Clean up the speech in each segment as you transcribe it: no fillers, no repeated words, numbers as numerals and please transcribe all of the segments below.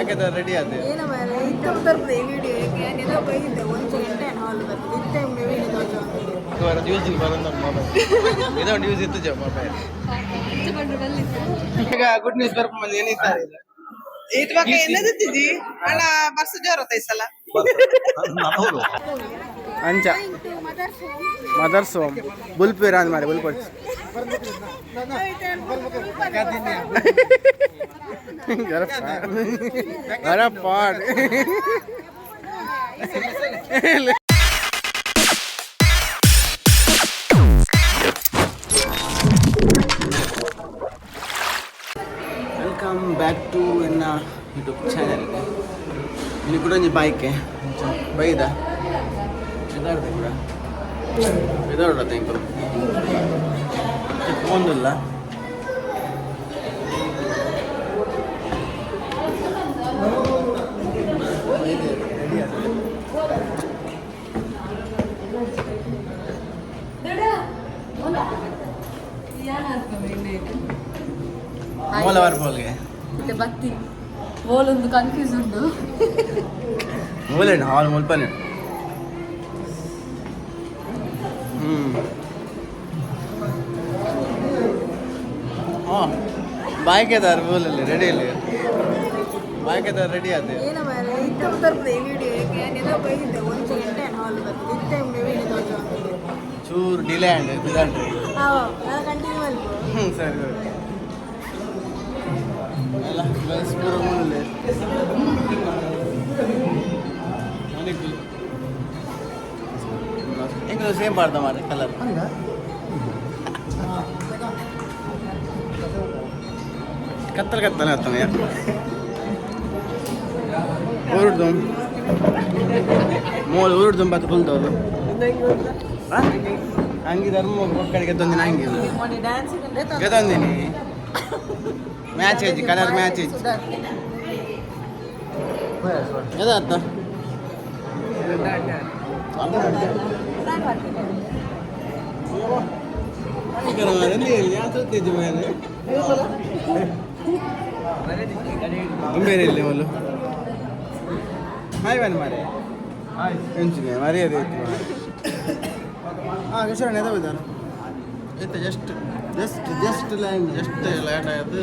ಬಾಯ್ಕೆದ ready ಆದೆ. ಏನ ಮಾರ್ರೆ, ಇತ್ತೆ ಉತ್ತರ್ಪುದೆ ಈ ವಿಡಿಯೋ ನೆಲ ಬೈದಿದ್ದೆ ಒಂಜಿ ಗಂಟೆ ಹಾಲ್ ಬರ್ತದೆ ಇತ್ತೆ ವಿಡಿಯೋ ತೋಜ. ಯೂಸ್ ಬರೋದು ಮೊಬೈಲ್ ಇದೊಂದು ಯೂಸ್ ಇತ್ತು ಮೊಬೈಲ್. ಈಗ ಗುಡ್ ನ್ಯೂಸ್ ಬರ್ಪ ಮಂದಿ ಏನಿದ್ದಾರೆ? ಈಟ್ ಬಕ ಎನ್ನದಿತ್ತಿಜಿ ಅಣ್ಣ, ಬರ್ಸ ಜೋರ ತೈಸಲ. ಅಂಚ ಮದರ್ಸ್ ಹೋಮ್ ಬುಲ್ಪೇರ ಅಂದ್ ಮಾರೆ ಬುಲ್ಪೊಡ್ಚಿ. ಪಾಡ್. Welcome back to ಎನ್ನ ಯೂಟ್ಯೂಬ್ ಚಾನೆಲ್. ಇಲ್ಲಿ ಕೂಡ ಒಂಜಿ ಬೈಕ್ ಬೈದ ಎದಾರ್ದೆ ಕೂಡ ಎದಾರ್ಡ thank ಒಂದಿಲ್ಲ. ಮೂಲ ಬರ್ಬೋಲ್ಗೆ. ಮತ್ತೆ ಬತ್ತಿ ಓಲೊಂದು ಕನ್ಫ್ಯೂಸ್ ಉಂಟು. ಮೂಲೆ ಹಾಲ್ ಮುಲ್ಪನೆ. ಹಾಂ, ಬಾಯ್ಕೆದಾರ್ ಮೂಲಲ್ಲಿ ರೆಡಿ ಇಲ್ಲಿ ಬಾಯ್ಕೆದಾರ್ ರೆಡಿ ಆದೆ. ಏನ ಮಾರ್ರೆ, ಇತ್ತೆ ಉತ್ತರ್ಪುದೆ ಈ ವಿಡಿಯೋ ನೆಲ ಬೈದಿದ್ದೆ ಒಂಜಿ ಗಂಟೆ ಹಾಲ್ ಬರ್ತದೆ ಇತ್ತೆ ವಿಡಿಯೋ ತೋಜ. ಚೂರು ಡಿಲೇ ಆಂಡ್ ಬಿದಾಂಡ್ರಿ. ಹಾಂ, ನಾನು ಕಂಟಿನ್ಯೂ ಅಲ್ಪ. ಹ್ಞೂ, ಸರಿ ಸರಿ. ಅಲ್ಲ ಗರ್ಲ್ಸ್ ಪೂರ ಮೂಲಲ್ಲಿ ಎಂಗ್ಲು ಸೇಮ್ ಪಾಡ್ದ ಮಾರೆ ಕಲರ್. ಕತ್ತಲ ಕತ್ತಲ ಹತ್ತನ ಊರುಡ್ದು ಮೋಲ್ ಊರುಡ್ದು ಬತ್ತು ಕುಲ್ದವರು ಅಂಗಿ ಧರ್ಮ ಮಕ್ಕಳಿಗೆ ತೊಂದಿನ ಅಂಗಿ. ಮೊನ್ನೆ ಡ್ಯಾನ್ಸ್. ಗೆತ್ತೊಂದಿನಿ ಮ್ಯಾಚ್ ಐತಿ, ಕಲರ್ ಮ್ಯಾಚ್ ಐತಿ. ಎದಾತ? ಬೇರೆ ಇಲ್ಲಿ ಮೊದಲು ಹಾಯ್ ಬನ್ನಿ ಮಾರೆ. ಎಂಚಿನ ಮರ್ಯಾದೆ ಇತ್ತು. ಹಾಂ ಕಿಶೋರ್, ಎದ ಇದ್ದಾರೆ ಇತ್ತು. Just just just land, just land ಆಯ್ತು.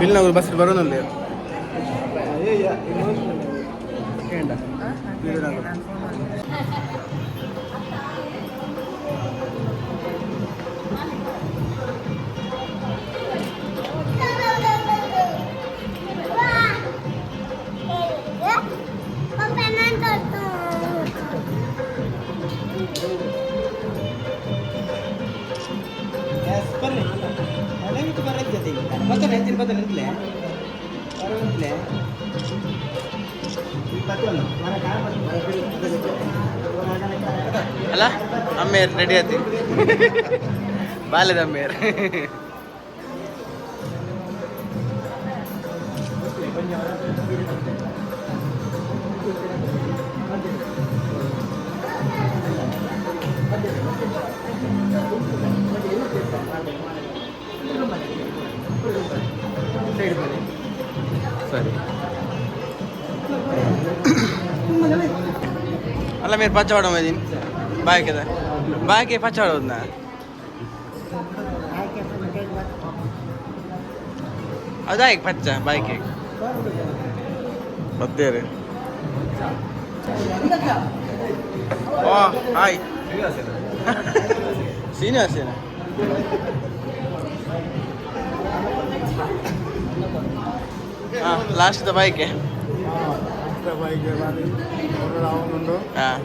ಬಿಲ್ನವರು ಬಸ್ ಬರೋನಲ್ಲಿ. ಅಲ್ಲ ಅಮ್ಮೇರ್ ರೆಡಿ ಆತಿ ಬಾಲ್ಯದ ಅಮ್ಮೇರ್. ಸರಿ ಅಲ್ಲ మీరు పచ్చవాడ బాయ్ కదా బాయ్కి పచ్చవాడ ఉందా? ಅದಾಯ್ ಪಚ್ಚ ಬಾಯ್ಕೆ ಬತ್ತೇರಿ. ಓ ಹಾಯ್ ಶ್ರೀನಿವಾಸೇನ. ಹಾಂ, ಲಾಸ್ಟ್ ಬೈಕೆ. ಹಾಂ.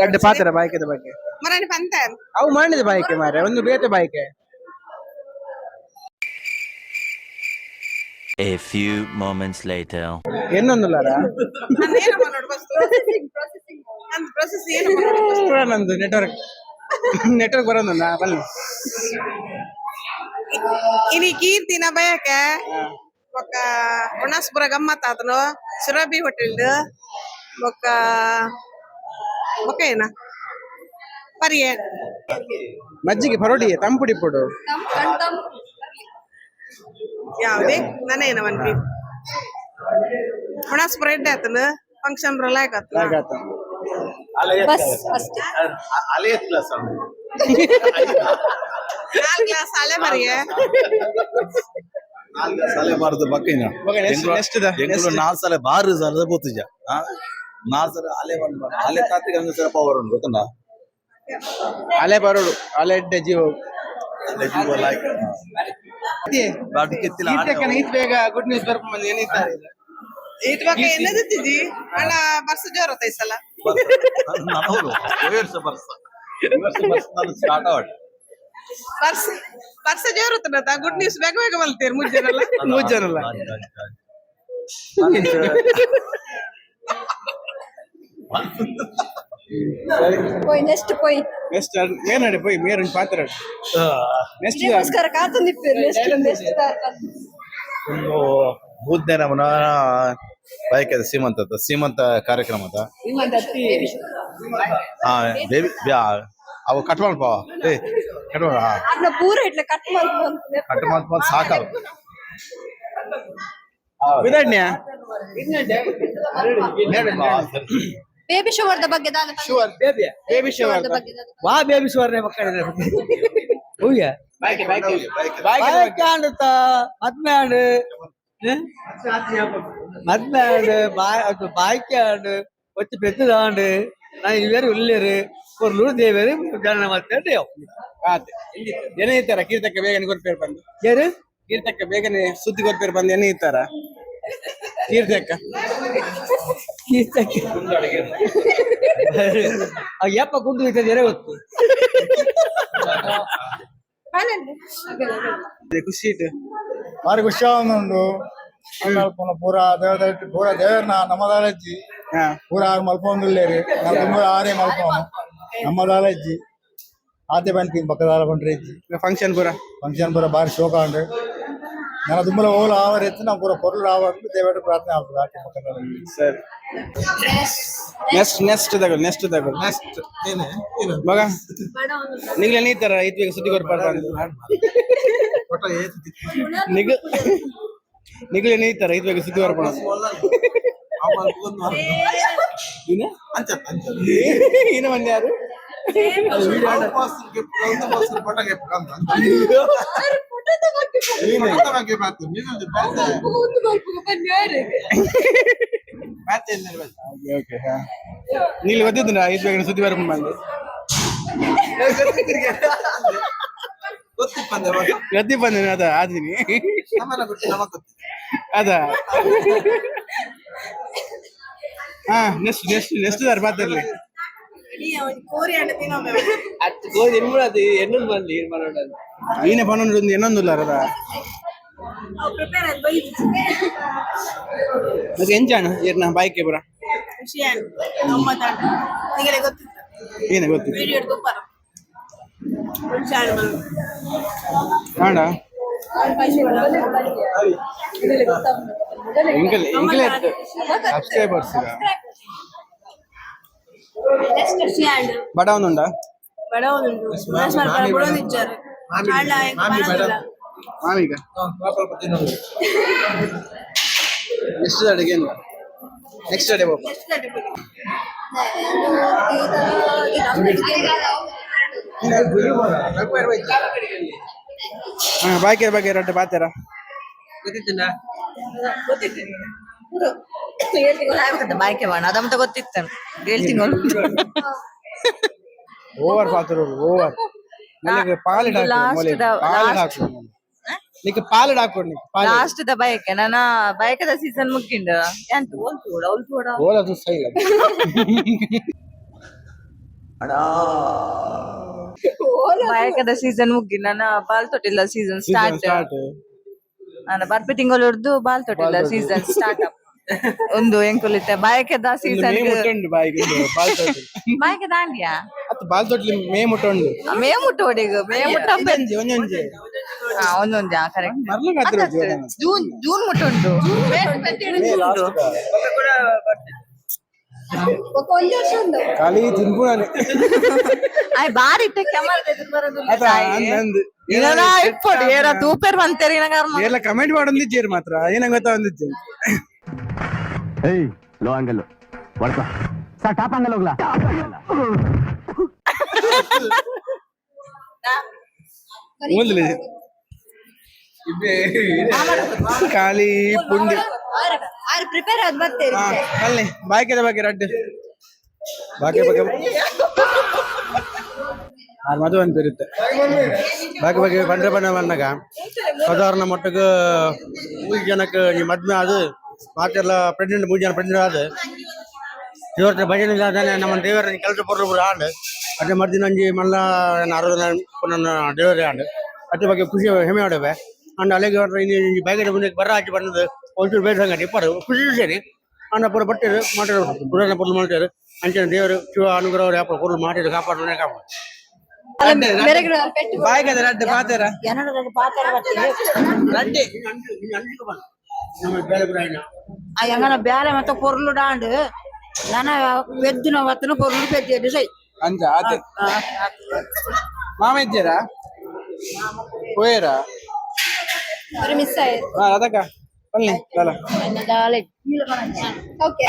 ದೊಡ್ಡ ಪಾತ್ರ ಬಾಯ್ಕೆದ ಬಗ್ಗೆ. ಮರಣಿ ಪಂತೆ. ಅವು ಮಾಡಿದ ಬಾಯ್ಕೆ ಮಾರೆ, ಒಂದು ಬೇತೆ ಬಾಯ್ಕೆ. A few moments later. ಎನ್ನೊಂದುಲ್ಲಾರ? ಏನಮ್ಮ ನೋಡು ಫಸ್ಟ್ ಅಂತ ಪ್ರೊಸೆಸ್ ಏನಮ್ಮ ನೋಡು first. ನಂದು ನೆಟ್ವರ್ಕ್ ನೆಟ್ವರ್ಕ್ ಬರೋದಲ್ಲ, ಬನ್ನಿ. ಇನಿ ಕೀರ್ತಿನ ಬಯಕೆ ಬೊಕ್ಕ ಒಣಸ್ಪುರ ಗಮ್ಮತ್ ಆತನು ಸುರಭಿ ಹೋಟೆಲ್ ಬೊಕ್ಕ ಬೊಕ್ಕ ಏನ ಪರಿಯೆ. ಮಜ್ಜಿಗೆ ಪರೋಡಿ ತಂಪುಡಿ ಪೊಡು. ಯಾವುದೇ ನಾನೇನ ಮನ್ಪಿ ಒಣ ಸ್ಪ್ರೆಡ್ ಆತನ ಫಂಕ್ಷನ್ ಲಾಯ್ಕ್ ಆತ. ಲಾಯ್ಕ್ ಆತ. ಬಸ್ ಅಷ್ಟೇ. ನಾಲ್ಕು ಗ್ಲಾಸ್ ಹಳೆ ಮರಿಗೆ. ಸಲೆ ಬಾರದು ಬಕ್ಕಿನ. ಮಗ next- next the, ಎಂಕುಲು next. ನಾಲ್ ಸಲ ಬಾರು ಸಲ ಪೋತುಜ. ನಾಲ್ ಸಲ ಅಲೆ ಬಂದ್ ಅಲೆ ತಾತಿಗೆ ಹಂಗ ಸಲ ಪವರ್ ಉಂಟು ಗೊತ್ತುಂಟಾ? ಅಲೆ ಬರೋಡು, ಅಲೆ ಎಡ್ಡೆ ಜೀವ. ಅಲೆ ಜೀವ ಲಾಯ್ಕ್. ಬಾಟ್ ಕೆತ್ತಿಲ ಆನೆ. ಕೀರ್ತಕ್ಕನ ಈತ್ ಬೇಗ ಗುಡ್ ನ್ಯೂಸ್ ಬರ್ಪ ಬಂದು ಏನಿದ್ದಾರೆ? ಈಟ್ ಬಕ್ಕ ಏನದಿತ್ತಿಜಿ ಅಣ್ಣ, ಬರ್ಸ ಜೋರ ಈ ಸಲ. ನಾನು ಹೌದು, ವರ್ಷ ಬರ್ಸ, ಈ ವರ್ಷ ಬರ್ಸ ನಾನು ಸ್ಟಾರ್ಟ್ ಆವಡ್. ಬರ್ಸ ಬರ್ಸ ಜೋರ ಗುಡ್ ನ್ಯೂಸ್ ಬೇಗ ಬೇಗ ಬಲ್ತೀರಿ ಮುಂಜಾನೆಲ್ಲ. ಮೂರ್ ಜನಲ್ಲ. ಪೋಯ್, ನೆಕ್ಸ್ಟ್ ಪೋಯ್. ನೆಕ್ಸ್ಟ್ ಮೇರ್ ನಡೆ ಪೋಯ್, ಮೇರ್ ಒಂಜಿ ಪಾತ್ರ ನೆಕ್ಸ್ಟ್. ಇದಕ್ಕೋಸ್ಕರ ಕಾತು ನಿಪ್ಪೇರು, ನೆಕ್ಸ್ಟ್ ನೆಕ್ಸ್ಟ್. ಒಂದು ಬೂದ್ನೆ ನಮನ ಬೈಕ್ ಸೀಮಂತ ಸೀಮಂತ ಕಾರ್ಯಕ್ರಮದ. ಹಾ ಬೇಬಿ, ಅವು ಕಟ್ ಮಾಡ್ಪ, ಏ ಕಟ್ ಮಾಡ. ಅದ್ನ ಪೂರ ಇಟ್ಲೆ ಕಟ್ ಮಾಡ್ಕೊಂಡು. ಕಟ್ ಮಾಡ್ಪ, ಸಾಕಾವ. ವಿದಣ್ಯ. ಬೇಬಿ ಶವರ್ದ ಬಗ್ಗೆ ದಾದ? Sure baby shower. ಶವರ್ದ ಬಗ್ಗೆ ದಾದ? ವಾ ಬೇಬಿ ಸುವರ್ಣ ಮಕ್ಕಳ ಹೂಯ. ಬಾಯ್ಕೆ ಬಾಯ್ಕೆ. ಬಾಯ್ಕೆ ಮದ್ಮೆ ಆಂಡ್, ಮದ್ಮೆ ಆಂಡ್, ಬಾಯ್ ಅದು ಬಾಯ್ಕೆ ಆಂಡ್, ಒಚ್ಚು ಪೆತ್ತದ ಆಂಡ್, ನಾ ಇವೇರು ಉಲ್ಲೇರು ಕೊರ್ಲೂರು ದೇವೇರು ಜನನ ಮತ್ತೆ. ಆತೆ ಏನೇ ಇತ್ತಾರ ಕೀರ್ತಕ್ಕ ಬೇಗನೆ ಕೊರ್ಪೇರು ಬಂದು? ಯಾರು? ಕೀರ್ತಕ್ಕ ಬೇಗನೆ ಸುದ್ದಿ ಕೊರ್ಪೇರು ಬಂದು, ಏನೇ ಇತ್ತಾರ ಕೀರ್ತಕ್ಕ? ಕೀರ್ತಕ್ಕೆ ಯಪ್ಪ ಗುಂಡು ಇರ್ತದೆ ಗೊತ್ತು. ಅದೇ ಖುಷಿ ಇಟ್ಟು. ಭಾರಿ ಖುಷಿ ಆವೊಂದುಂಡು ಮಲ್ಪುನ ಪೂರ ದೇವದ ಪೂರ ದೇವರ್ನ ನಮ್ಮದಾಲಜ್ಜಿ. ಪೂರ ಆರು ಮಲ್ಪೊಂದುಲ್ಲೇರು, ನಾವು ತುಂಬ ಆರೇ ಮಲ್ಪವನು ನಮ್ಮದಾಲಜ್ಜಿ. ಆತೆ ಪನ್ಪಿ ಪಕ್ಕದಾಲ ಪಂಡ್ರೆ ಇಜ್ಜಿ. ಫಂಕ್ಷನ್ ಪೂರ? ಫಂಕ್ಷನ್ ಪೂರ ಭಾರಿ ಶೋಕ ಉಂಡು. ನನ್ನ ದುಂಬಲ ಓಲ ಆವರ್ ಎತ್ತು ನಾವು ಪೂರ ಪೊರ್ಲು ಆವರ್ ದೇವರ ಪ್ರಾರ್ಥನೆ ಆಗ್ತದೆ ಆಟೆ ಪಕ್ಕದಾಲ. ಸರಿ, ನೆಕ್ಸ್ಟ್ ನೆಕ್ಸ್ಟ್ ತಗೊಳ್ಳಿ, ನೆಕ್ಸ್ಟ್ ತಗೊಳ್ಳಿ, ನೆಕ್ಸ್ಟ್. ಮಗ ನಿಗ್ಲೆ ನೀತರ ಇತ್ವಿಗೆ ಸುದ್ದಿ ಕೊರ್ಪಾರ ಬಂದು? ನಿಗ್ ನಿಗ್ಲೆ ನೀತರ ಇತ್ವಿಗೆ ಸುದ್ದಿ ಕೊರ್ಪಣ? ಇನ್ನ ಮಂದಿ ಯಾರು? ಓಕೆ, ಹಾ ನೀಲ್ ಗೊತ್ತಿದ್ದು ಇತ್ವಿಗೆ ಸುದ್ದಿ ಬರ್ಕೊಂಡು ಬಂದು ಗದ್ದಿ ಬಂದ ಅದ ಆದಿನಿ ಅದ. ಹಾ next next next ದಾರ್ ಮಾತಾಡ್ಲಿ. ಕೋರಿ ಹಣ್ಣು ತಿನ್ನೋ. ಅತ್ತು ಗೋಧಿ ಎನ್ನುವುದು ಎನ್ನೊಂದು ಬಂದು ಏನು ಮಾಡೋಣ? ಈನೆ ಪನ್ನೊಂದು ಇನ್ನೊಂದು ಅರದ. ಪ್ರಿಪೇರ್ ಆದ್ ಬೈದು. ಮತ್ತೆ ಎಂಚಾಣ ಏರ್ನ ಬಾಯ್ಕೆ ಪುರ? ಖುಷಿ ಆಯ್ತು, ಗಮ್ಮತ್ತಾಂಡ. ನಿಮಗೆ ಗೊತ್ತಿತ್ತು? ಏನೇ ಗೊತ್ತಿತ್ತು? ವಿಡಿಯೋ ತುಪ್ಪರ ಖುಷಿ ಆಯ್ತು. ಕಾಂಡ ಎಂಕಲ್ ಎಂಕಲ್ ಸಬ್ಸ್ಕ್ರೈಬರ್ಸ್. ನೆಕ್ಸ್ಟ್ ಖುಷಿ ಆಯ್ತು. ಬಡ ಒಂದುಂಡ. ಬಡ ಉಂಟು, ಬಡವನಿಚ್ಚಾರು ಅಣ್ಣ ಬಡವಲ್ಲ. ಮಾಮೀಗ ನೆಕ್ಸ್ಟ್ ಅಡಿಗೆ ನೆಕ್ಸ್ಟ್ ಅಡೆ ಪಾಪ. ನೆಕ್ಸ್ಟ್ ಅಡ್ಡೆ ಬಿಡಿ. ಹಾ ಬಾಕಿ ಬಾಕಿ ರೊಟ್ಟೆ ಪಾತೆರ. ಬಾಯ್ಕೆ ಬಾಣ ಅದಮ್ಮತ ಗೊತ್ತಿತ್ತು, ಏಳು ತಿಂಗಳು. ಓವರ್ ಪಾತ್ರ, ಓವರ್. ನನಗೆ ಪಾಲಿಡ್ ಹಾಕು. Last ಮೊಲೆ ಪಾಲಿಡ್ ಹಾಕು ನಿಕ್, ಪಾಲಿಡ್ ಹಾಕು ನಿಕ್ ಪಾಲಿಡ್. ಲಾಸ್ಟ್ the ಬಯಕೆ, ನನ್ನ ಬಯಕದ ಸೀಸನ್ ಮುಗ್ಗಿಂಡ ಎಂತ ಓಲ್ ತೋಡ ಓಲ್ ತೋಡ. ಓಲದು ಸೈ. ಬಯಕದ ಸೀಸನ್ ಮುಗ್ಗಿ ನನ್ನ ಬಾಲ್ ತೊಟ್ಟಿಲ್ಲ season start. Start. ನನ್ನ ಬರ್ಪೆ ತಿಂಗಳು ಹಿಡ್ದು ಬಾಲ್ ತೊಟ್ಟಿಲ್ಲ ಸೀಸನ್ ಸ್ಟಾರ್ಟ್. ಒಂದು ಎಂಕುಲಿತ್ತೆ ಬಯಕೆದ ಮೇ ಸೀಸನ್. ಮುಟ್ಟುಂಡು ಬಾಯಿಗೆ ಬಾಲ್ ತೊಟ್ಲಿ. ಬಯಕೆ ದಾಂಡ್ಯಾ? ಅತ್ ಬಾಲ್ ತೊಟ್ಲಿ ಮೇ ಮುಟ್ಟುಂಡು. ಮೇ ಮುಟ್ಟು ಹೊಡಿಗ ಮೇ ಮುಟ್ಟ. ಒಂಜಿ ಒಂಜೊಂಜಿ. ಹಾ, ಒಂದೊಂದು ಕರೆಕ್ಟ್. ಮರ್ಲಿಕ್ಕೆ ಹತ್ತಿರ ಜೀವನ. ಜೂನ್ ಜೂನ್ ಮುಟ್ಟು ಉಂಟು, ಮೇ 22 ಉಂಟು. ಒಂದು ವರ್ಷ ಉಂಡು. ಖಾಲಿ ತಿನ್ಪುಣನೆ. ಆಯ್ ಬಾರಿ ಇಟ್ಟ ಕ್ಯಾಮರಾ ಎದುರು ಬರೋದು. ಅದ ಅಂದ್ ಅಂದ್. ಇನನ ಇಪ್ಪೊಡು ಏರ ತೂಪೆರ್ ಬಂತೇರಿ ಕರ್ಮ. ಎಲ್ಲ ಕಮೆಂಟ್ ಮಾಡೋದಿದ್ದೀರಿ ಮಾತ್ರ ಏನಂಗ ಗೊತ್ತಾವಂದಿಜ್ಜಿ. ಏಯ್, ಲೋ ಆಂಗಲ್ ಹೊಡ್ಕೊ sir, top angle ಹೋಗ್ಲಾ? ಮೂಂದ್ಲಿ ಖಾಲಿ ಪುಂಡಿ. ಆರು ಪ್ರಿಪೇರ್ ಆದ್ ಬರ್ತೇರಿ. ಹಾ, ಅಲ್ಲಿ ಬಾಯ್ಕೆದ ಬಗ್ಗೆ ರಡ್ಡು ಬಾಕಿ ಬಗ್ಗೆ ಆರು ಮದುವೆ ಅಂತ ಇರುತ್ತೆ. ಬಾಕಿ ಬಗ್ಗೆ ಬಂದ್ರೆ ಬಣ್ಣ ಬಂದಾಗ ಸಾಧಾರಣ ಮಟ್ಟಕ್ಕೆ ಮೂರು ಜನಕ್ಕೆ ಈ ಮದ್ವೆ ಅದು ಮಾತೆಲ್ಲ ಪ್ರೆಗ್ನೆಂಟ್, ಮೂರು ಜನ ಪ್ರೆಗ್ನೆಂಟ್ ಆದ. ಇವತ್ತು ಭಜನೆ ಇಲ್ಲಾಂದ್ರೆ ನಮ್ಮ ದೇವರ ಕೆಲಸ ಪೊರ್ಲು ಆಂಡ್ ಅದೇ ಮರ್ದಿನ ಅಂಜಿ ಮಲ್ಲ ಅರವದ ಡೆಲಿವರಿ ಆಂಡ್. ಅದ್ರ ಬಗ್ಗೆ ಖುಷಿ ಹೆಮ್ಮೆ ಆಡವೆ. ಅಂಡ್ ಅಲ್ಲಿಗೆ ಇಲ್ಲಿ ಬೈಗಡೆ ಮುಂದೆ ಬರ ಹಾಕಿ ಬಂದದ್ದು ಒಂಚೂರು ಬೇರೆ ಸಂಗತಿ ಇಪ್ಪರು ಖುಷಿ ಸೇರಿ ಅಂಡ ಪೂರ ಬಟ್ಟೆ ಮಾಡಿರೋ ಪುರಾಣ ಪೊರ್ಲು ಮಾಡ್ತಾರೆ. ಅಂಚಿನ ದೇವರು ಶಿವ ಅನುಗ್ರಹ ಯಾಪ ಪೊರ್ಲು ಮಾಡಿದ್ರು ಕಾಪಾಡ ಕಾಪಾಡು. ಪೆಟ್ಟು. ಬಾಯ್ಕದ ರಡ್ಡು ಪಾತೆರ. ರಡ್ಡೆ. ನಮ್ಮ ಬೇರೆ ಪುರಾಣ. ಎಂಗನ ಬೇಲೆ ಮತ್ತೆ ಪೊರ್ಲು ಡಾಂಡು ನನ ಪೆದ್ದುನ ವತ್ತನ ಪೊರ್ಲು ಪೆದ್ದೆ ಸೈ. ಅಂಜ ಅದೇ ಮಾಮ ಇದ್ದೀರಾ ಹೋಯರಾ? ಮಿಸ್ ಆಯ್ತು. ಹಾ ಅದಕ್ಕ ಬನ್ನಿ ಲಲ. ಓಕೆ.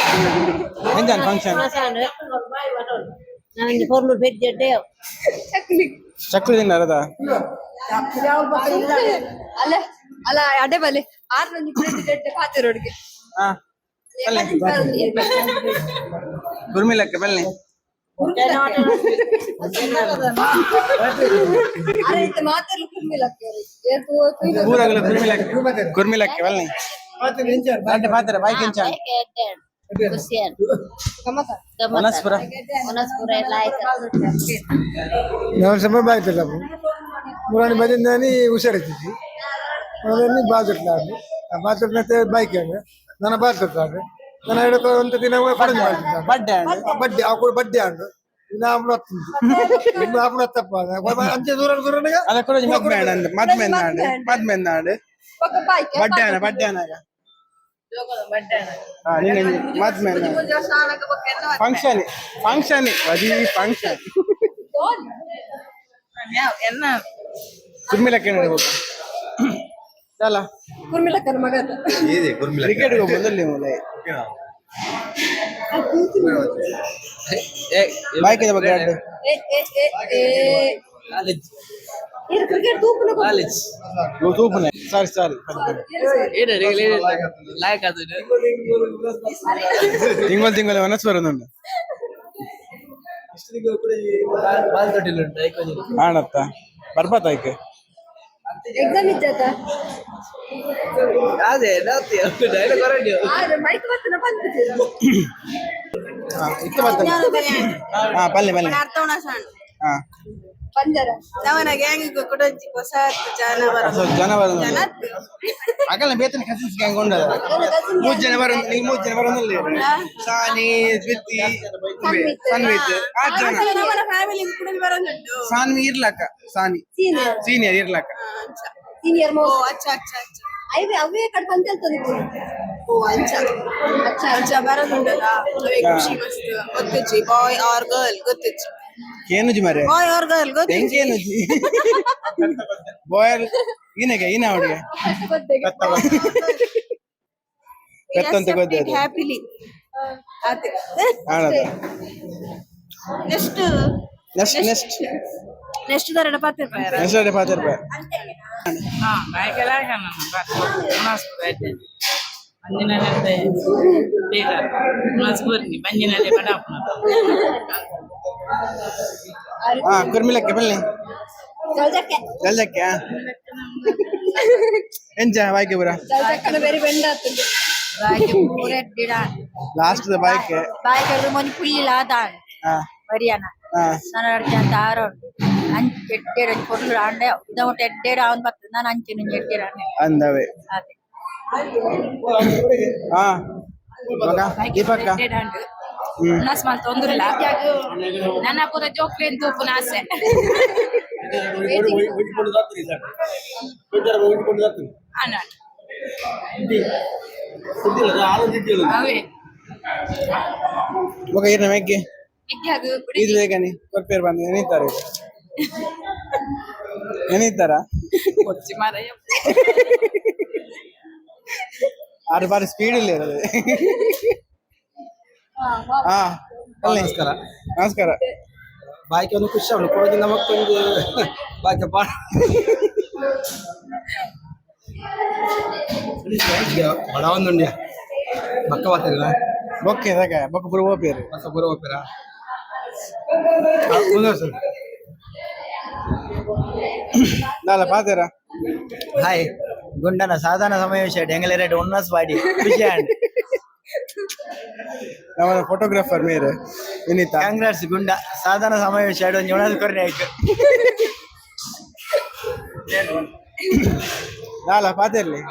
ಎಂಜಾನ್ ಫಂಕ್ಷನ್? ನನಗೆ ಪೊರ್ಲು ಪೆದ್ದೆ. ಚಕ್ಲಿ. ಚಕ್ಲಿ ತಿನ್ನಾರದ. ಅಲ್ಲ ಅಲ್ಲ, ಅಡೆ ಬಲೆ ಆರು ನಂಜಿ ಪ್ರೆಸಿಡೆಂಟ್ ಪಾತೆರೋಡ್ಗೆ. ಹಾ, ಬನ್ನಿ ಗುರ್ಮಿಲಕ್ಕೆ ಬನ್ನಿ. ಅರೆ ಇತ್ತೆ ಮಾತೆರ್ಲು ಕುರ್ಮಿಲಕ್ಕೆ. ಊರಾಗಲ ಗುರ್ಮಿಲಕ್ಕೆ ಗುರ್ಮಿಲಕ್ಕೆ ಬನ್ನಿ. ರಡ್ಡೆ ಪಾತೆರ ಬಾಯ್ಕೆ ಎಂಚಾನ್? ಮನಸ್ಪುರ. ನಾವು ಸಮಯ ಬಾಯ್ತಿಲ್ಲ ಮುರಾಣಿ ಬದಿಂದಾನಿ ಹುಷಾರಿತ್ತಿದ್ವಿ. ಅದನ್ನು ಬಾಜುಟ್ಲಾಡು ಬಾಜುಟ್ನತ್ತೆ ಬೈಕ್ ನನ್ನ ಬಾಜುಟ್ಲಾಡು ನನ್ನ ಹಿಡಕ ಒಂದು ದಿನ ಕಡಿಮೆ ಮಾಡ್ತಿದ್ದಾನೆ. ಬಡ್ಡೆ ಅಂಡ್. ಬಡ್ಡಿ ಆ ಕೂಡ ಬಡ್ಡಿ ಅಂಡು ಇನ್ನು ಆಪುಣ ಇನ್ನು ಆಪುಣ ತಪ್ಪ ಅಂಚೆ ದೂರ ದೂರನಿಗೆ. ಅದ ಕೂಡ ಮದ್ಮೆ ಅಂಡ್ ಮದ್ಮೆ ನಾಡು ಮದ್ಮೆ ನಾಡು. ఒక ಬಾಯ್ಕೆ. ಬಡ್ಡೆ ಅನ ಬಡ್ಡೆ ಅನಾಗ. ಹಾ, ನಿನ್ನ ಮದ್ಮೆ ಫಂಕ್ಷನ್ ಫಂಕ್ಷನ್ ಬದಿ ಫಂಕ್ಷನ್. ಎನ್ನ. ಕುರ್ಮಿಲಕ್ಕೆ ನೋಡಿ ಹೋಗು ಚಲ. ಕುರ್ಮಿಲಕ್ಕನ ಮಗನ. ಕ್ರಿಕೆಟ್ ಹೋಗ್ಬೋದು ನೀವು. ಬಾಯ್ಕೆದ ಬಗ್ಗೆ ಎರಡು. ಏ ಏ ಏ ಏ ಇದು ಕ್ರಿಕೆಟ್ ತೂಪುನ. ತೂಪುನೆ, ಸಾರಿ ಸಾರಿ. ತಿಂಗಳು ತಿಂಗಳು ಮನಸ್ಸು ಬರೋದುಂಟು ಆಣತ್ತ ಬರ್ಬಾತ ಆಯ್ಕೆ. ಎಕ್ಸಾಮ್ ಇಜ್ಜಾತ? ಆದ್ರೆ ಮೈಕ್ ಬರ್ತನ ಬಂದ್ಬಿಟ್ಟಿರ. ಇತ್ತೆ ಬರ್ತದೆ. ಹಾ, ಬಲ್ಲೆ ಬಲ್ಲೆ. ಅರ್ಥವಣ ಸಣ್ಣ. ಹಾ. ಪಂಜರ. ನವನ ಗ್ಯಾಂಗ್ ಕುಡೊಂಜಿ ಹೊಸ ಜಾನವರ. ಹೊಸ ಜಾನವರ. ಜನ. ಆಗಲ್ಲ, ಬೇತನ ಕಸಿನ್ಸ್ ಗ್ಯಾಂಗ್ ಉಂಡದ. ಮೂರು ಜನ ಬರ, ನೀವು ಮೂರು ಜನ ಬರೋದಿಲ್ಲ. ಸಾನಿ, ದ್ವಿತಿ, ಸನ್ವಿತ್, ಆರು ಜನ. ನಮ್ಮನ ಫ್ಯಾಮಿಲಿ ಕುಡೊಂಜಿ ಬರೋದುಂಟು. ಸಾನ್ವಿ ಇರ್ಲಕ್ಕ, ಸಾನಿ. ಸೀನಿಯರ್. ಸೀನಿಯರ್ ಇರ್ಲಕ್ಕ. ಅಂಚ. ಸೀನಿಯರ್. ಓ. ಮೋಸ್ಟ್. ಅಚ್ಚ ಅಚ್ಚ ಅಚ್ಚ. ಐವೆ ಅವೇ ಕಡೆ ಬಂತ. ಓ, ಅಂಚ. ಅಚ್ಚ. ಅಂಚ ಬರೋದುಂಟಲ್ಲ, ಅವೇ ಖುಷಿ ಮಸ್ತ್ ಗೊತ್ತುಜ್ಜಿ. ಬಾಯ್ ಆರ್ ಗರ್ಲ್ ಗೊತ್ತುಜ್ಜಿ. ಏನುಜಿ ಮರೆ? ಬಾಯ್ ಆರ್ ಗರ್ಲ್ ಗೊತ್ತುಜ್ಜಿ. ಹೆಂಗೇನುಜಿ? ಬಾಯ್ ಈನೆಗೆ ಈನ ಅವಳಿಗೆ ಬೆತ್ತಂತ ಗೊತ್ತೇ. ಹ್ಯಾಪಿಲಿ ಅದೇ. ಆಣದ. Next. Next next. Next ದರಡ ಪಾತೆ. ನೆಕ್ಸ್ಟ್ ಡೇ ಪಾತೆ ರೂಪಾಯಿ. ಹಾ, ಕುರ್ಮಿಲಕ್ಕೆ ಬನ್ನಿ. ಜಲ್ಜಕ್ಕೆ. ಜಲ್ದಕ್ಕೆ ಎಂಚ ಬಾಯ್ಕೆ ಪೂರ? ಜಲ್ಜಕ್ಕನ ಬೇರೆ ಬೆಂಡ ಆಗ್ತದೆ. ಲಾಸ್ಟ್ ಬಾಯ್ಕೆ. ಬಾಯ್ಕರ್ದು ಮೊನ್ನೆ ಪುಳ್ಳಿಲ ದಾಂಡ್. ಹಾ. ಬರಿಯಾನ. ಹಾ. ನನ್ನ ಅರ್ಜೆಂಟ್ ಆರು ಅಂಚೆ ಎಡ್ಡೇಡು ಪೊರ್ಲು ಅಂಡೆ ಉದಮುಟ್ಟ ಎಡ್ಡೇಡು ಅವನ್ ಬರ್ತದೆ. ನಾನು ಅಂಚೆ ನುಂಜಿ ಎಡ್ಡೇಡು ಅಂಡೆ. ಅಂದವೆ. ಅದೇ. ಹಾ ಮಗ ದೀಪಕ್ಕ. ಉನ್ನಾಸ್ ಮಾಲ್ ತೊಂದ್ರಿಲ್ಲ. ನನ್ನ ಪೂರ ಜೋಕ್ಲೇನ್ ತೂಪುನ ಆಸೆ. ಅಣ್ಣ ಅವೇ. ಮಗ ಇರ್ನ ಮೆಗ್ಗೆ. ಮೆಗ್ಗೆ ಅದು. ಇದು ಬೇಗನೆ ಕೊರ್ಪೇರ್ ಬಂದ ನಿಂತಾರೆ. ಏನಿತ್ತಾರ ಆರು ಬಾರಿ ಸ್ಪೀಡ್ ಇಲ್ಲ ಇರೋದು. ಹಾ, ನಮಸ್ಕಾರ. ನಮಸ್ಕಾರ. ಬಾಕಿ ಒಂದು ಖುಷಿ ಅವನು ಕೊಡೋದಿಲ್ಲ ಮತ್ತೊಂದು ಬಾಕಿ ಬಾ ಬಡ ಒಂದು ಬಕ್ಕ ಬಾತಿಲ್ಲ. ಬೊಕ್ಕೆ ಸಾಕ ಬೊಕ್ಕ ಪೂರ ಓಪೇರು. ಬಕ್ಕ ಪೂರ ಓಪೇರ. ದಾಲ ಪಾತೇರ. ಹಾಯ್ ಗುಂಡನ ಸಾಧಾರಣ ಸಮಾವೇಶ ಎಂಗಲೇರೇಟ್ ಒನ್ನಸ್ ಬಾಡಿ ಖುಷಿ ಆಂಡ್. ನಮ್ಮ ಫೋಟೋಗ್ರಾಫರ್ ಮೇರೆ ವಿನೀತಾ. ಕಾಂಗ್ರೆಸ್ ಗುಂಡ ಸಾಧಾರಣ ಸಮಾವೇಶ ಒಂದು ಒಣಸ್ ಕೊರ್ನೆ ಆಯ್ತು. ದಾಲ ಪಾತೇರ್ಲಿ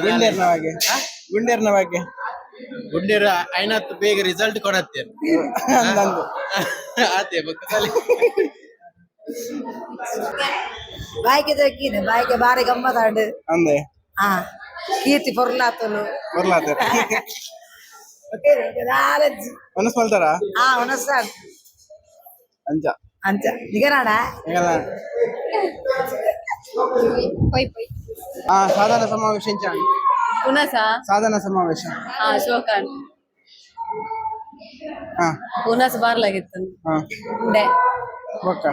ಗುಂಡೇರ್ನ ಬಗ್ಗೆ, ಗುಂಡೇರ್ನ ಬಗ್ಗೆ. ಗುಂಡೇರ ಐನತ್ ಬೇಗ ರಿಸಲ್ಟ್ ಕೊಡತ್ತೆ. ಅಂದಂದು. ಆತೆ ಬೊಕ್ಕ. ಬಾಯ್ಕೆ ದಕ್ಕಿನ ಬಾಯ್ಕೆ ಬಾರಿ ಗಮ್ಮತ್ತಾಂಡು. ಅಂದೆ. ಹಾ, ಕೀರ್ತಿ ಪೊರ್ಲಾತಲು. ಬರ್ಲಾತೇರ. ನಾಲಜ್ಜಿ. ಮನಸ್ ಮಲ್ತಾರ. ಹಾ, ಒನಸ್ಸಾಡ್. ಅಂಚ. ಅಂಚ ನಿಗರಾಣ. ಹೆಂಗಲ್ಲ? ಪೊಯ್ ಪೊಯ್. ಹಾ, ಸಾಧಾರಣ ಸಮಾವೇಶ ಇಂಚ. ಪುನಸ. ಸಾಧನ ಸಮಾವೇಶ. ಹಾ, ಶೋಕಾನ್. ಹಾ. ಪುನಸ್ ಬಾರ್ಲಾಗಿತ್ತು. ಹಾ. ಉಂಡೆ. ಬೊಕ್ಕ.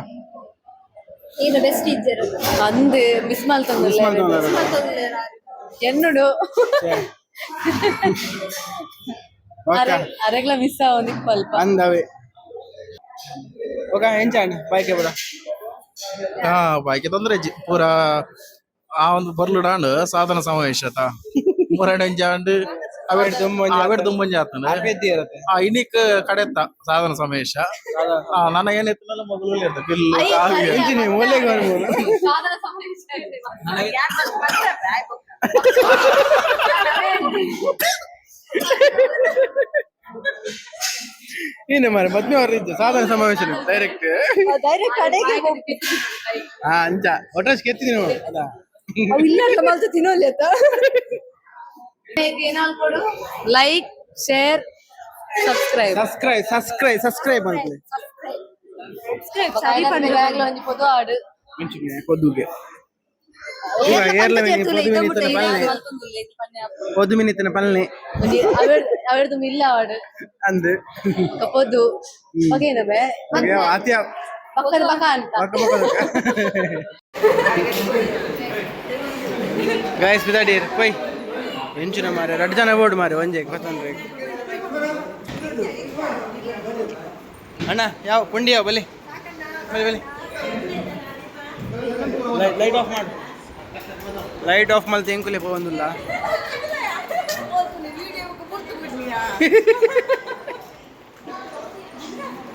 ಏನು ಬೆಸ್ಟ್ ಇಜ್ಜರು? ಅಂದ್ ಮಿಸ್ ಮಿಸ್ ಮಲ್ತೊಂದುಲ್ಲೆರ್. ಎನ್ನುಡು. ಬೊಕ್ಕ. ಅರೆಗ್ಲ ಮಿಸ್ ಆವೊಂದು ಅಲ್ಪ. ಅಂದವೆ. ಬೊಕ್ಕ ಎಂಚಾಂಡ್ ಬೈಕೆ ಬುಡ? ಹಾ, ಬಾಕಿ ತೊಂದ್ರೆ ಇಜ್ಜಿ ಪೂರ ಆ ಒಂದು ಬರ್ಲುಡಾಂಡ್ ಸಾಧನ ಸಮಾವೇಶ ತಾ ಮೂರಡೆ ಅಂಜಾಂಡ್. ಅವೆಡ್ ದುಂಬೊಂಜಿ. ಅವೆಡ್ ದುಂಬೊಂಜಿ ಆತನ. ಅರ್ಪೆದ್ದಿ ಇರತ್ತೆ. ಆ ಇನಿಕ್ ಕಡೆತ್ತ ಸಾಧನ ಸಮಾವೇಶ. ಆ ನನ್ನ ಏನಿತ್ತಲ್ಲ ಮೊದಲು ಇರ್ತದೆ ಬಿಲ್ಲು ಕಾವ್ಯ. ಎಂಚಿನಿ ಒಳ್ಳೆಗೆ ಬರ್ಬೋದು. ಸಾಧನ ಸಮಾವೇಶ. ಏನು ಮಾರೆ ಪದ್ಮಿ ಅವರು ಇದ್ದು ಸಾಧನ ಸಮಾವೇಶ ಡೈರೆಕ್ಟ್. ಡೈರೆಕ್ಟ್ ಕಡೆಗೆ ಹೋಗ್ತೀನಿ. ಹಾ, ಅಂಚ ಒಟ್ರಾಶ್ ಕೆತ್ತಿದ್ದೀನಿ ನೋಡು ಅದಾ. ಅವು ಇಲ್ಲ ಅಂತ ಮಲ್ತು ತಿನ್ನೋಲ್ಲ. Like, share, subscribe. Subscribe, subscribe, subscribe ಅಂತಲೇ. ಒಂಜಿ ಪೊದು ಆಡು. ಮುಂಚಿಗೆ ಕೊದ್ದುಗೆ ಪೊದು ಮಿನಿತನ ಪಲ್ನೆ. ಅವೆಡ್ದು ಮಿಲ್ಲ ಆಡು. ಅಂದು. ಪೊದು ಬಗೇನಬೆ. ಆತ್ಯ. ಪಕ್ಕದ ಪಕ್ಕ ಅಂತ. ಗಾಯಸ್ ಬಿದಾಡಿಯರ್ ಪೊಯ್ ಎಂಚಿನ ಮಾರೆ ರಡ್ಡು ಜನ ಬೋರ್ಡ್ ಮಾರೆ ಒಂಜೆ ಗೊತ್ತಂದ್ರೆ ಅಣ್ಣ ಯಾವ ಪುಂಡಿ ಯಾವ ಬಲಿ ಬಲಿ ಬಲಿ. ಲೈಟ್ ಆಫ್ ಮಾಡು, ಲೈಟ್ ಆಫ್ ಮಲ್ತೆ ಎಂಕುಲೆ ಪೋವೊಂದುಲ್ಲ.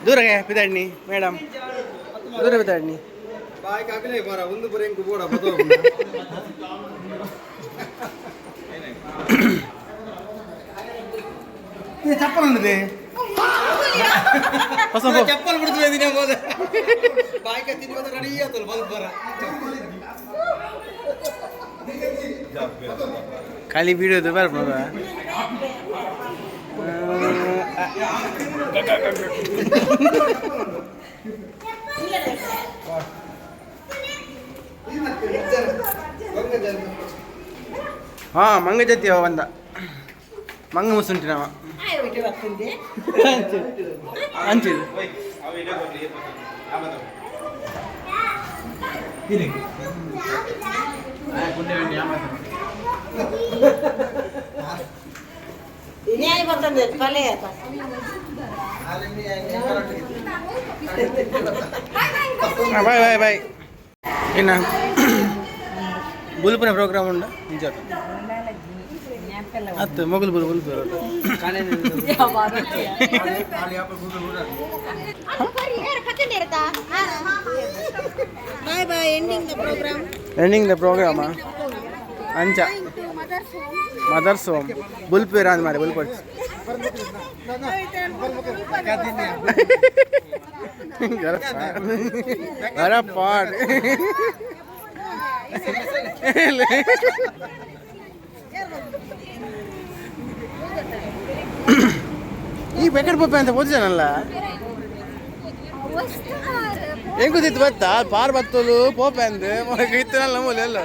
ದೂರ ಪಿದಾಡ್ನಿ ಮೇಡಮ್, ದೂರ ಪಿದಾಡ್ನಿ. ಚಪ್ಪಲ್ ಉಂಡಿದೆ ಹೊಸ. ಚಪ್ಪಲ್ ಬಿಡ್ತೀವಿ ಹೋದೆ ಬಾಯ್ಕೆ ತಿನ್ಬೋದು ರೆಡಿ ಆತಲ್ಲ ಬಲ್ಬರ. ಖಾಲಿ ವಿಡಿಯೋದು ಬರ್ಬೋದ? ಹಾ, ಮಂಗ ಜೊತೆ ಬಂದ ಮಂಗ ಮುಸುಂಟಿನವ ಅಂಚಿದು. Bye bye bye. ಇನ್ನು ಬುಲ್ಪುನ ಪ್ರೋಗ್ರಾಮ್ ಉಂಡ ನಿಜ ಅತ್ತು ಮೊಗಲು ಬುಲ್ ಬುಲ್ಪು. Bye bye, ending the program. Ending the program ಅಂಚ. ಮದರ್ಸ್ ಹೋಮ್ ಬುಲ್ಪು ಇರ ಮಾರೆ ಬುಲ್ಪು. ಅರ ಪಾಡ್. ಈ ಬೆಕ್ಕಡ್ ಪಪ್ಪೆ ಅಂತ ಓದಿದಾನಲ್ಲ. ಹೆಂಗುದಿತ್ತು ಬತ್ತಾ ಪಾರ್ ಬತ್ತೋಲು ಪೋಪೆ ಅಂದ್ ಇತ್ತನಲ್ಲ ಮೂಲೆ ಎಲ್ಲ.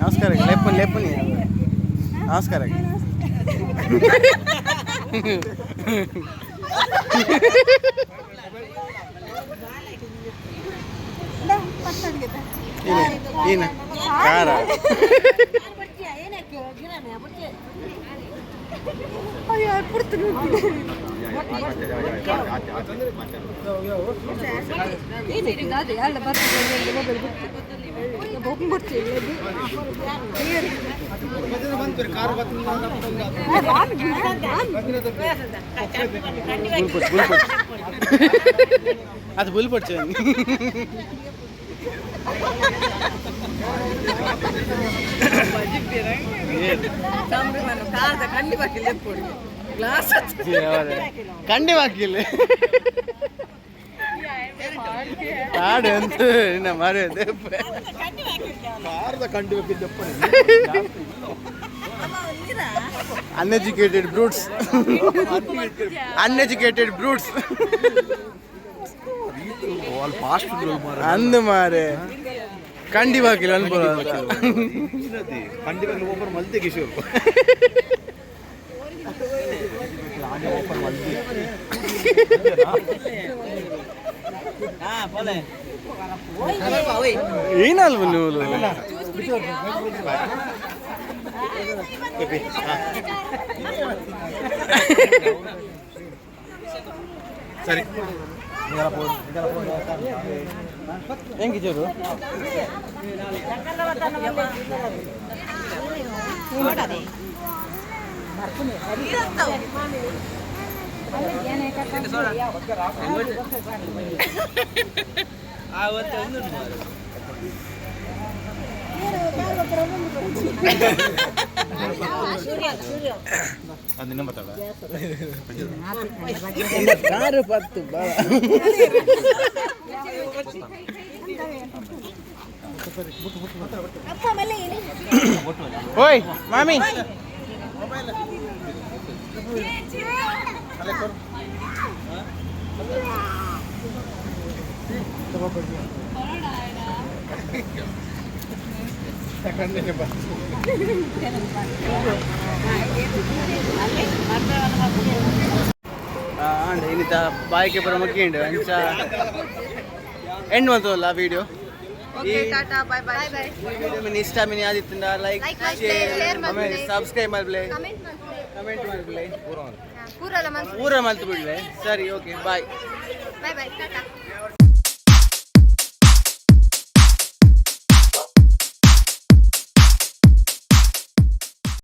ನಮಸ್ಕಾರ ಲೇಪನ್ ಲೇಪನಿ. ನಮಸ್ಕಾರ. ಏನು ಕಾರ? ಅದು ಬುಲ್ ಪಡ್ಚೆ. ಕಂಡಿ ಬಾಕಿಲ್ಲ ಆಡು ಅಂತ ನಿನ್ನ ಮಾರೆ. ಅನ್ಎಜುಕೇಟೆಡ್ ಬ್ರೂಟ್ಸ್, ಅನ್ಎಜುಕೇಟೆಡ್ ಬ್ರೂಟ್ಸ್ ಅಂದು ಮಾರೆ ಕಂಡಿ ಬಾಕಿಲ್ಲ ಅನ್ಬೋದು. ಕಂಡಿ ಬಾಗಿಲು ಓಪನ್ ಮಲ್ತೆ ಕಿಶೋರ್. ಓಪನ್ ಮಲ್ತೆ. ಏನಲ್ವ ನೀವು? ಸರಿ. ಹೆಂಗೆ ಕಿಶೋರು? ನಿನ್ನ ಮಾತಾಡ. ಕಾರು ಪತ್ತು ಬಾ. ಓಯ್ ಮಾಮಿ. ಅಂಡ್ ಇನ್ನಿತ ಬಾಯ್ಕೆ ಪೂರ ಮುಗಿಂಡು ಅಂಚ ಎಂಡ್ ಮಂತಲ್ಲ video. Okay, tata, bye bye. Bye. Video ಮಿನಿ ಇಷ್ಟ ಮಿನಿ ಆದಿತ್ತಿಂದ ಲೈಕ್ Like ಮಲ್ಪುಲೆ, ಶೇರ್ share ಮಲ್ಪುಲೆ. ಸಬ್ಸ್ಕ್ರೈಬ್ ಮಲ್ಪುಲೆ. ಕಮೆಂಟ್ ಮಲ್ಪುಲೆ. ಕಮೆಂಟ್ ಮಲ್ಪುಲೆ. ಪೂರಲ ಮಲ್ಪುಲೆ. ಪೂರ ಮಲ್ತು ಬಿಡ್ಲೆ. ಸರಿ, okay, bye. Bye bye, tata.